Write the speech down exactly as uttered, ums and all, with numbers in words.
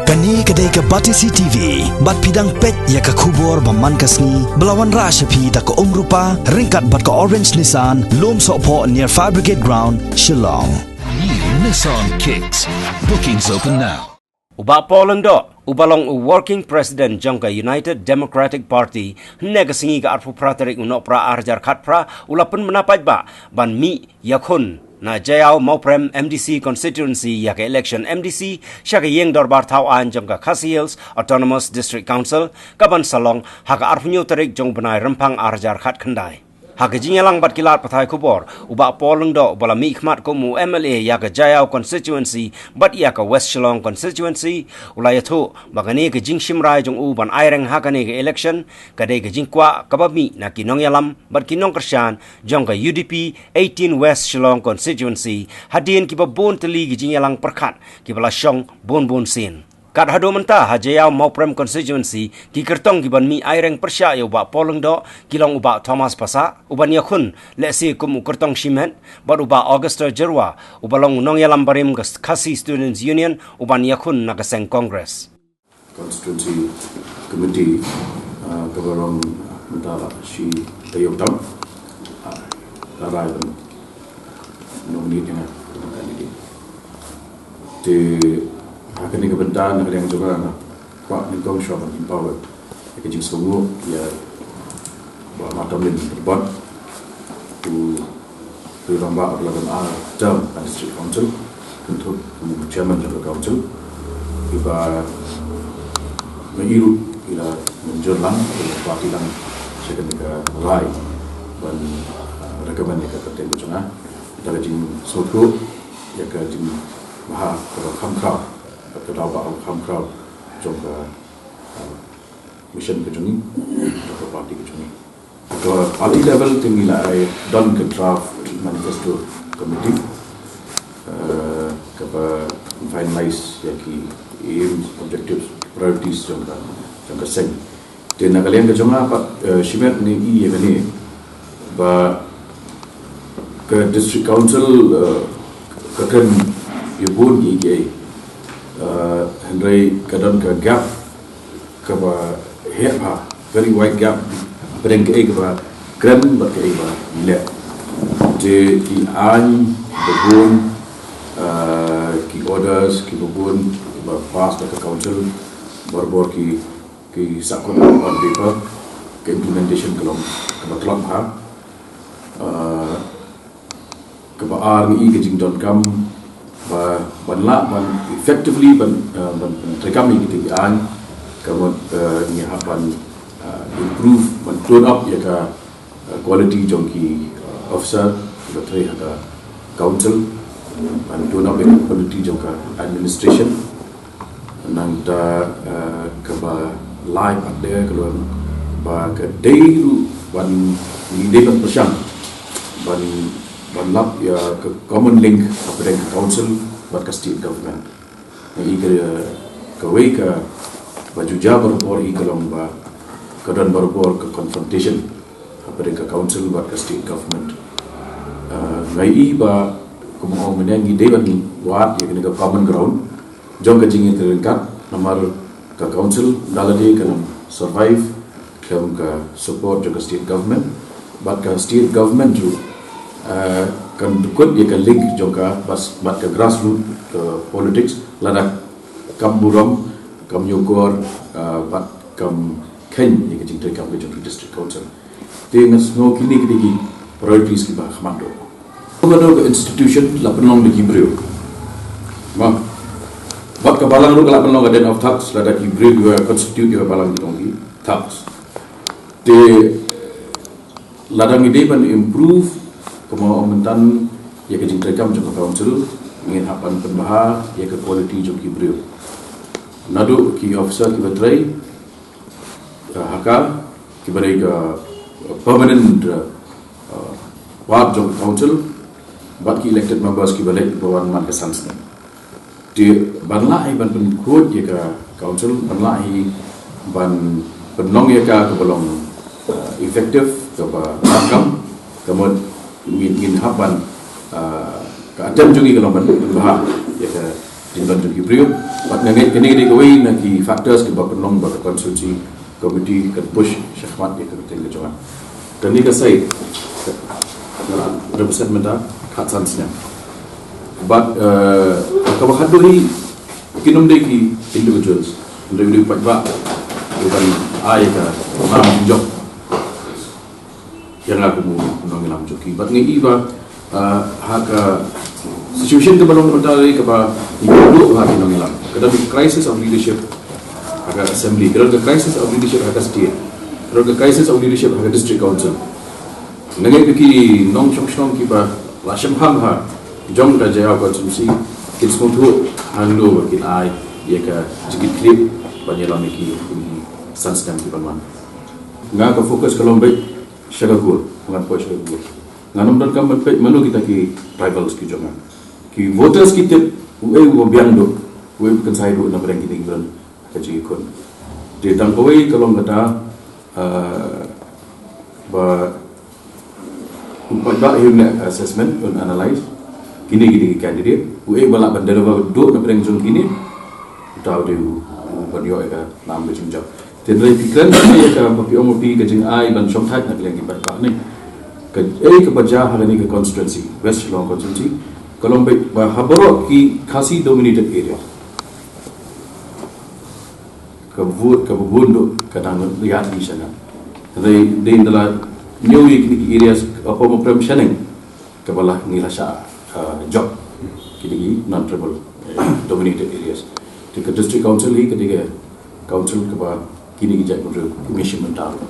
Kane ka dei ka Batesi T V, bad phi dang peit ïa ka khubor ba man ka sngi, ba la wanrah sha phi da ka Umrupa, ryngkat bad ka Orange Nissan, Lumsohphoh near Fire Brigade Ground, Shillong. New Nissan Kicks. Bookings open now. U Bah Paul Lyngdoh, uba long u Working President jong ka United Democratic Party, hynne ka sngi ka arphew phra tarik u Nohprah ar hajar khatphra, u la pynbna paidbah ban mih ïakhun na Jaïaw Mawprem M D C constituency ïa ka election M D C sha ka ïing dorbar thaw aiñ jong ka Khasi Hills Autonomous District Council, kaban sa long ha ka arphew hynñiew tarik jong u bnai Rymphang ar hajar khatkhyndai. Ha ka jingïalang bad ki lad pathai khubor, u Bah Paul Lyngdoh, uba la mihkhmat kum u M L A ïa ka Jaïaw constituency bad ïa ka West Shillong constituency, u la ïathuh ba kane ka jingshim rai jong u ban aireng ha kane ka election ka dei ka jingkwah kaba mih na ki nongïalam bad ki nongkyrshan jong ka U D P eighteen West Shillong constituency, hadien kiba bun tylli ki jingïalang pyrkhat kiba la shong bun bun sien. Kat haduh mynta ha Jaïaw Mawprem constituency, ki kyrtong kiban mih aireng pyrshah ïa u Bah Paul Lyngdoh ki long u Bah Thomas Passah, uban ïakhun lehse kum u kyrtong shimet, bad u Bah Augusto Jyrwa, uba long u nongïalam barim ka Khasi Students Union, uban ïakhun na ka seng Congress. Constituency Committee, ah, kaba long mynta la shi taïew tam, ah, la rai ban nominate ïa nga kum u candidate. Te ha kane ka bynta, na ka liang jong nga, nga kwah nyngkong shuwa ban empower ïa ka jingsngewnguh ïa Bah Matamlin Byrbot, u Rangbah ba la don ar term ha District Council, kynthup kum u Chairman jong ka Council, iba nga i ruh i la mynjur lang, i la party lang sha kane ka rai ban, ah, recommend ïa ka kyrteng ka jong nga da ka jingsngewthuh ïa ka jingbha kaba kham khraw, ka daw ba kham khraw jong ka, ah, mission ka jong ngi, jong ka party ka jong ngi. Ka party level te ngi la ai don ka draft manifesto committee, eh, kaba finalize ïa ki aims, objectives, priorities jong ka, jong ka seng. Te na ka liang ka jong nga pat, eh, shimet ngi i ïa kane ba ka District Council, eh, ka kren ïa bun kiei kiei. Eh, hynrei ka don ka gap kaba heh bha, very wide gap, hapdeng kaei kaba kren bad kaei ba leh. Te ki aiñ ba bun, ah, ki orders kiba bun kiba pass da ka council, barabor ki, ki sahkut on paper, ka implementation ka long kaba tlot bha. Ah, kaba ar ngi i ka jingdonkam ba, ban lah ban effectively ban, eh, ban, ban treikam ïa kita ki aiñ, ka mut, eh, ngi hap ban, eh, improve, ban tune up ïa ka, eh, quality jong ki, eh, officer kiba trei ha ka council, ban tune up ïa ka quality jong ka administration. Nangta, eh, kaba lai pat de ka long ba ka dei ruh ban, ngi dei ban pyrshang ban, ban lap ïa ka common link hapdeng ka council bad ka state government. Ngi i ka, kawei kaba ju jia barabor hi ka long ba ka don barabor ka confrontation hapdeng ka council bad ka state government. Eh, ngi i ba, kumno mynne, ngi dei ban wad ïa kane ka common ground jong ka jingïatreilang, namar ka council da lade kan survive khlem ka support jong ka state government, bad ka state government ju, eh, kan dkut ïa ka link jong ka bad, bad ka grassroots, eh, politics, lada kam burom, kam ñiewkor, eh, bad kam kheiñ ïa ka jingtreikam ka jong ka district council. Te nga sngew kine ki dei ki priorities kiba kham doh. Kumno ka institution la pynlong da ki briew. Mo. Bad ka balang ruh ka la pynlong ka den of thugs, lada ki briew kiba constitute ïa ka balang ki long ki thugs. Te lada ngi dei ban improve, kumno mynta, ïa ka jingtreikam jong ka council, ngin hap ban pynbha ïa ka quality jong ki briew. Naduh ki officer kiba trei, eh, ha ka, kiba dei ka, eh, permanent, eh, part jong ka council, bad ki elected members kiba leit ba wan man ka san snem. Te ban lah hi ban pynkhuid ïa ka council, ban lah hi ban pynlong ïa ka kaba long, eh, effective, kaba donkam, ka mut ngin, ngin hap ban, eh, ka attempt jong ngi ka long ban pynbha ïa ka jingdon jong ki briew. Bad nga ngeit kane ka dei kawei na ki factors kiba pynlong ba ka constituency committee kan push shakhmat ïa ka kyrteng ka jong nga. Kane ka site nga la represent mynta khatsan snem. Bad eh, kaba khatduh hi kin ym dei ki individuals, ym dei ki paidbah kiban ai ka nam jong ïa nga kum u nongïalam jong ki. Bad nga i ba uh, ha ka situation kaba long mynta, kaba ngi duk ha ki nongïalam, ka don ka crisis of leadership ha ka assembly, ka don ka crisis of leadership ha ka state, ka don ka crisis of leadership ha ka district council. Nga ngeit ba ki nongshong shnong kiba la shemphang ha jong ka Jaïaw constituency kin sngewthuh hangno ba kin ai ïa ka jingkitkhlieh ban ïalam ïa ki kum ki san snem kiban wan. Nga ka focus ka long beit sha ka kur, ngan poi sha ka kur. Ngan ym donkam ban peit mano kita ki rivals ki jong nga. Ki voters ki tip uei uba biang duh, uei uba kynsai duh na pdeng kine ki don ha ka jingïakhun. Te tang kawei ka long kata uh, ba u paidbah hi un leh assessment, un analyse kine kine ki candidate, uei ba lah ban deliver duh na pdeng jong kine, uta u dei u ban ïoh ïa ka nam ka jingjop. Tynrai phi kren ïa ka ba phi ong ba phi ka jingai ban shongthait na ka liang ki paidbah ne. Ka ei kaba jia ha kane ka constituency, West Shillong constituency, ka long ba ha baroh ki Khasi dominated area, ka vote kaba bun duh ka dang ïaid sha nga. Tynrai dei da la ñiew ïa kine ki areas, Apom, Aprem, Shaneng, kaba la ngi la shah uh, jop kine ki non tribal dominated areas. Te ka district council hi ka dei ka council kaba kine ki jaitbynriew ki mission mynta ruh.